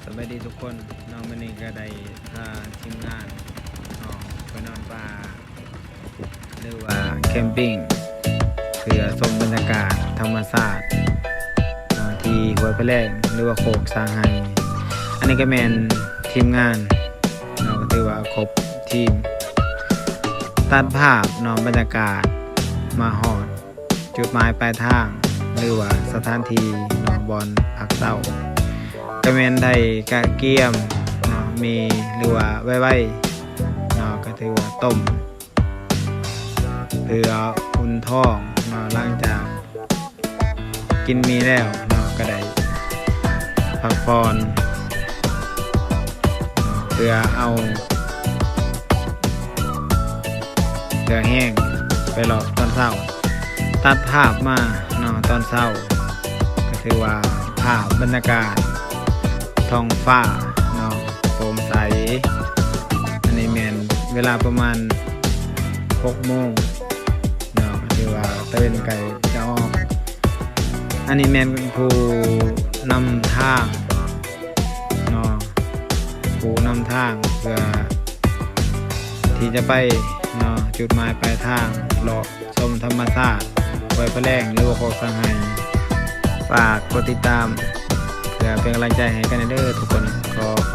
ສະບາຍດີທຸກຄົນເນາະ, ມື້ນີ້ກໍໄດ້ພາທີມງານເນາະ ໄປນອນປ່າ ຫຼືວ່າແຄມປິງ ເພື່ອຊົມບັນຍາກາດທຳມະຊາດເນາະ ທີ່ຫ້ວຍພະແລງ ຫຼືວ່າໂຄກສາງໄຮ. ອັນນີ້ກໍແມ່ນທີມງານເນາະ ກໍຖືວ່າຄົບທີມ ຕັດພາບເນາະ ບັນຍາກາດມາຮອດ ຈຸດໝາຍປາຍທາງ ຫຼືວ່າສະຖານທີ່ເນາະ ບ່ອນພັກເຊົາ ກໍແມ່ນໄດ້ກະກຽມເນາະ ໝີ່ ຫຼືວ່າໄວໆເນາະ ກໍຖືວ່າຕົ້ມ ເພື່ອອຸ່ນທ້ອງເນາະ. ຫຼັງຈາກກິນໝີ່ແລ້ວເນາະ ກໍໄດ້ພັກຜ່ອນເນາະ ເພື່ອເອົາ ເຫື່ອແຮງໄປເລາະຕອນເຊົ້າ. ຕັດພາບມາເນາະ ຕອນເຊົ້າ ກໍຖືວ່າພາບບັນຍາກາດທ້ອງຟ້າເນາະ ໂປ່ງໃສ. ອັນນີ້ແມ່ນເວລາປະມານຫົກໂມງເນາະ ກໍຖືວ່າຕາເວັນໃກ້ຈະອອກ. ອັນນີ້ແມ່ນຜູ້ນຳທາງ ເນາະ ຜູ້ນຳທາງເພື່ອທີ່ຈະໄປເນາະ ຈຸດໝາຍປາຍທາງ ເລາະຊົມທຳມະຊາດຫ້ວຍພະແລງ ຫຼືວ່າໂຄກສາງໄຮ. ຝາກກົດຕິດຕາມ ເພື່ອເປັນກຳລັງໃຈໃຫ້ກັນແດ່ເດີທຸກຄົນ. ຂໍຂອບ